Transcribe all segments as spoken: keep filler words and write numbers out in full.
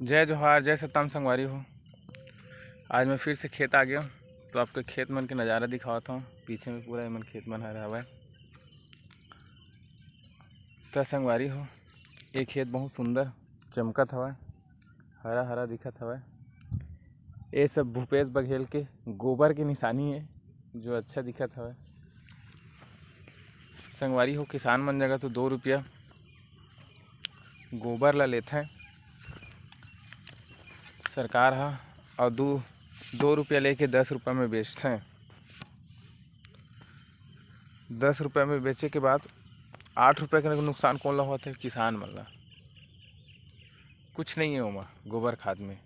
जय जोहार, जय सतनाम संगवारी हो। आज मैं फिर से खेत आ गया, तो आपके खेत मन के नज़ारा दिखावत हूँ। पीछे में पूरा एमन खेत मन हर हवय। त संगवारी हो, ये खेत बहुत सुंदर चमकत हवय, हरा हरा दिखत हवय। ये सब भूपेश बघेल के गोबर के निशानी है, जो अच्छा दिखत हवय। संगवारी हो, किसान मन जगह तो दो रुपया गोबर ला लेथे सरकार ह, और दो दो रुपया लेके दस रुपया में बेचथे। दस रुपया में बेचे के बाद आठ रुपया के नुकसान कौन ला होथे? किसान मन ला। कुछ नहीं है ओमा गोबर खाद में।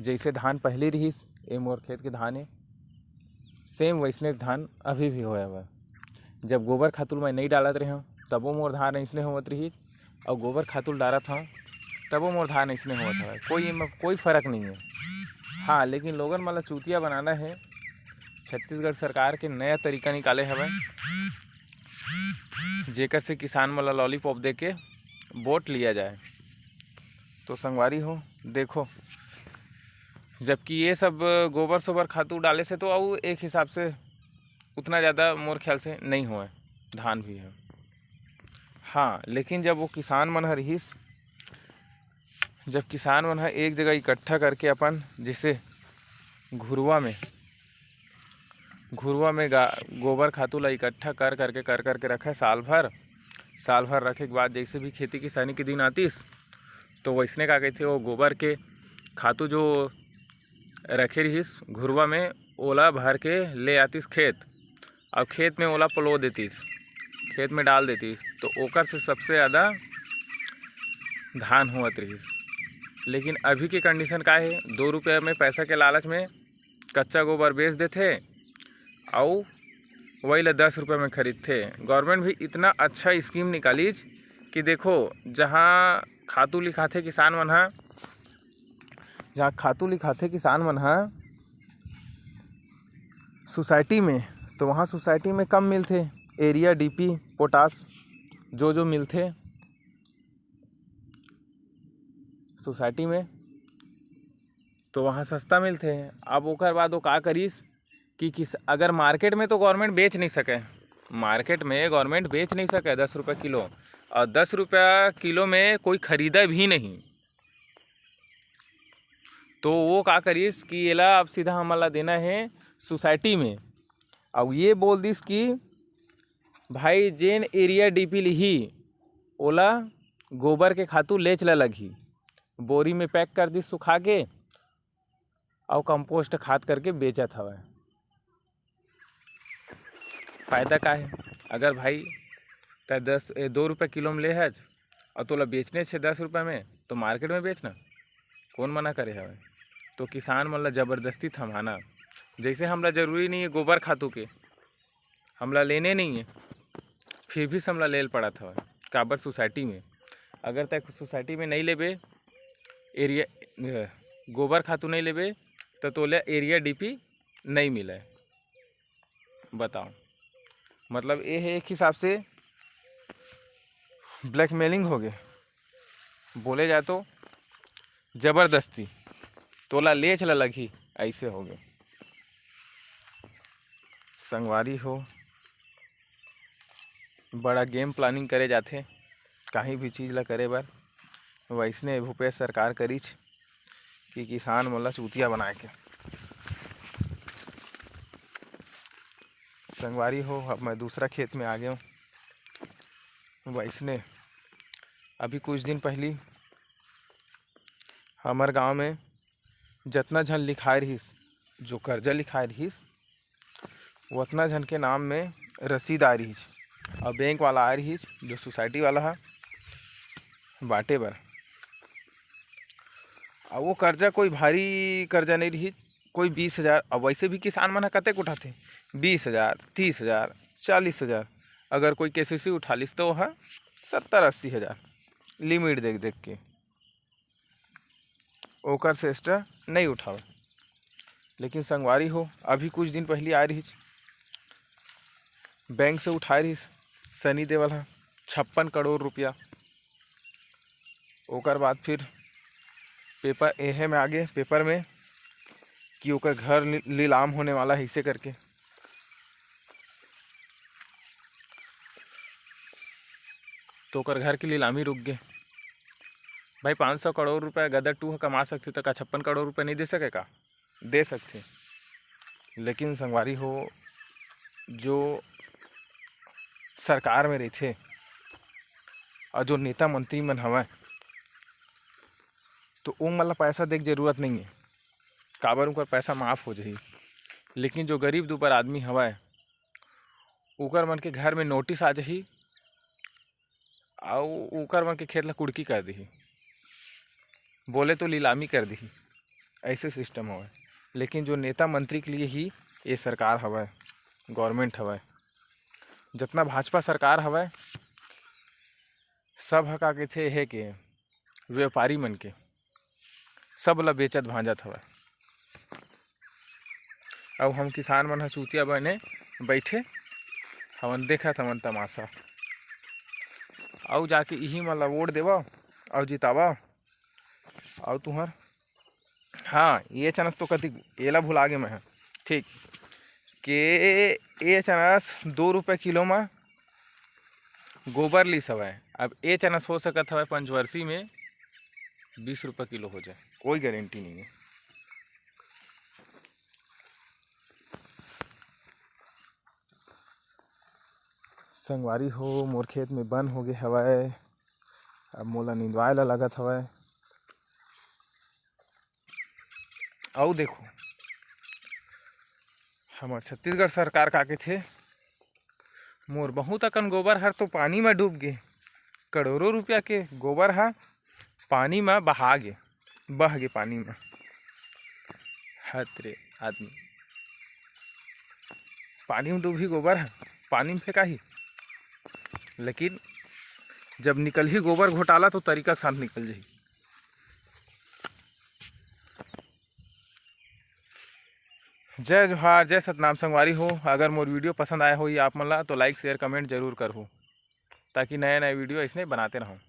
जैसे धान पहले रहिस, ए मोर खेत के धान है, सेम वैसने धान अभी भी होए हवय। जब गोबर खातू ल मैं नहीं डालत रहेंव, तबो मोर धान अइसने होवत रहिस, और गोबर खातू ल डालत हंव, तबो मोर धान अइसने होवत हवय। कोई एमा कोई फर्क नहीं है। हाँ, लेकिन लोगन मन ला चूतिया बनाना है। छत्तीसगढ़ सरकार के नया तरीका निकाले हवय, जेकर से किसान मन ला लॉलीपॉप दे के वोट लिया जाए। तो संगवारी हो, देखो, जबकि ये सब गोबर सोबर खातू डाले से तो अउ एक हिसाब से उतना ज़्यादा मोर ख्याल से नहीं होए धान भी है। हाँ, लेकिन जब वो किसान मन ह रिहिस, जब किसान मन ह एक जगह इकट्ठा करके अपन जैसे घुरवा में, घुरवा में गा-, गोबर खातू ला इकट्ठा कर करके, कर करके रखे साल भर, साल भर रखे के बाद जैसे भी खेती किसानी के दिन आतिस, तो वैसने का कहते, वो गोबर के खातू जो रखे रहिस घुरवा में, ओला भर के ले आतिस खेत, और खेत में ओला पलो देतिस, खेत में डाल देतिस, तो ओकर से सबसे ज़्यादा धान होवत रहिस। लेकिन अभी के कंडीशन का है, दो रुपया में पैसा के लालच में कच्चा गोबर बेच देथे, अउ वही ला दस रुपया में खरीदथे। गवर्नमेंट भी इतना अच्छा स्कीम निकालिस कि देखो, जहाँ खातू लिखाथे किसान मन ह, जहाँ खातू लिखाथे किसान मन ह सोसाइटी में, तो वहाँ सोसाइटी में कम मिलथे, यूरिया, डीपी, पोटाश, जो जो मिलथे सोसाइटी में, तो वहाँ सस्ता मिलथे। अब ओकर बाद वो का करिस कि किस, अगर मार्केट में तो गवर्नमेंट बेच नहीं सके, मार्केट में गवर्नमेंट बेच नहीं सके दस रुपये किलो, और दस रुपया किलो में कोई खरीदा भी नहीं, तो वो का करिस कि एला अब सीधा हमन ला देना है सोसाइटी में। अब ये बोल दिस कि भाई, जेन यूरिया डीपी लिही, ओला गोबर के खातू लेच ला लगही। बोरी में पैक कर दिस सुखा के, अउ कंपोस्ट खाद करके बेचत हवय। फायदा का है? अगर भाई, तै दस, ए, दो रुपये किलो में ले हच, और तोला बेचने छे दस रुपये में, तो मार्केट में बेच ना, कौन मना करे हवय? तो किसान मन ला जबरदस्ती थमाना, जैसे हमला जरूरी नहीं है गोबर खातू के, हमला लेने नहीं है, फिर भी हमला लेल पड़त हवय। काबर? सोसाइटी में, अगर तै सोसाइटी में नहीं लेबे, यूरिया, अ, गोबर खातू नहीं लेबे, तो तोला यूरिया डीपी नहीं मिले। बताओ, मतलब ये है एक हिसाब से ब्लैकमेलिंग हो गए, बोले जाए तो जबरदस्ती, तोला लेच ला लगही, ऐसे हो गए। संगवारी हो, बड़ा गेम प्लानिंग करे जाथे, काहीं भी चीज ला करे बर। वैसने भूपेश सरकार करिच कि किसान मन ला चूतिया बनाए के। संगवारी हो, अब मैं दूसरा खेत में आ गया हूँ। वैसने अभी कुछ दिन पहली हमर गांव में जतना झन लिखाए रहिस, जो कर्जा लिखाए रहिस, वतना झन के नाम में रसीद आए रहिस, और बैंक वाला आए रहिस, जो सोसाइटी वाला ह, बांटे बर। और वो कर्जा कोई भारी कर्जा नहीं रहिस, कोई बीस हजार। अब वैसे भी किसान मन ह कतेक उठाथे, बीस हजार, तीस हजार, चालीस हजार। अगर कोई केसीसी उठा लिस, तो वह सत्तर अस्सी हजार लिमिट देख देख के ओकर से एक्स्ट्रा नहीं उठावे। लेकिन संगवारी हो, अभी कुछ दिन पहली आए रहिस, बैंक से उठाए रहिस सनी देवल ह छप्पन करोड़ रुपया। ओकर बाद फिर पेपर, एहे में आगे पेपर में कि ओकर घर ली-, लीलाम होने वाला है, इसे करके। तो ओकर घर की लीलामी रुक गे। भाई, पाँच सौ करोड़ रुपया गदर टू ह कमा सकथे, त का छप्पन करोड़ रुपया नहीं दे सके का? दे सकथे। लेकिन संगवारी हो, जो सरकार में रहिथे और जो नेता मंत्री मन हवय, तो ओ मन ला पैसा दे के जरूरत नहीं है, काबर उनकर पैसा माफ हो जाही। लेकिन जो गरीब दुबर आदमी हवय, ओकर मन के घर में नोटिस आ जाही, अउ ओकर मन के खेत ला कुड़की कर दिही, बोले तो लीलामी कर दिही, ऐसे सिस्टम हवय। लेकिन जो नेता मंत्री के लिए ही ये सरकार हवय, गवर्नमेंट हवय, जतना भाजपा सरकार हवय, सब ह का कहिथे, हे के व्यापारी मन के, सब ला बेचत भांजत हवय। अउ हम किसान मन ह चूतिया बने बैठे हवन, देखत हवन तमाशा। अउ जाके इही मन ला वोट देवव अउ जितावव। अउ तुहर, हाँ, ये चनस तो कति, एला भुला गे मैं ह। ठीक, के ए चनस दो रुपये किलो म गोबर लीस हवय। अब ए चनस हो सकत हवय पंचवर्षी में बीस रुपये किलो हो जाए, कोई गारंटी नहीं है। संगवारी हो, मोर खेत में बन हो गे हवय, अब मोला निंदवाए ला लगत हवय। अउ देखो, हमर छत्तीसगढ़ सरकार का कहिथे, मोर बहुत अकन गोबर हर तो पानी म डूब गे, करोड़ों रुपया के गोबर ह पानी म बहा गे, बह गे पानी म। हत रे आदमी, पानी म डूबही गोबर ह, पानी म फेंकाही, लेकिन जब निकलही गोबर घोटाला, तो तरीका के साथ निकल जाही। जय जोहार, जय सतनाम संगवारी हो। अगर मोर वीडियो पसंद आया होही आप मन ला, तो like, share, comment जरूर करहू, ताकि नया नया वीडियो ऐसने बनाते रहूँ।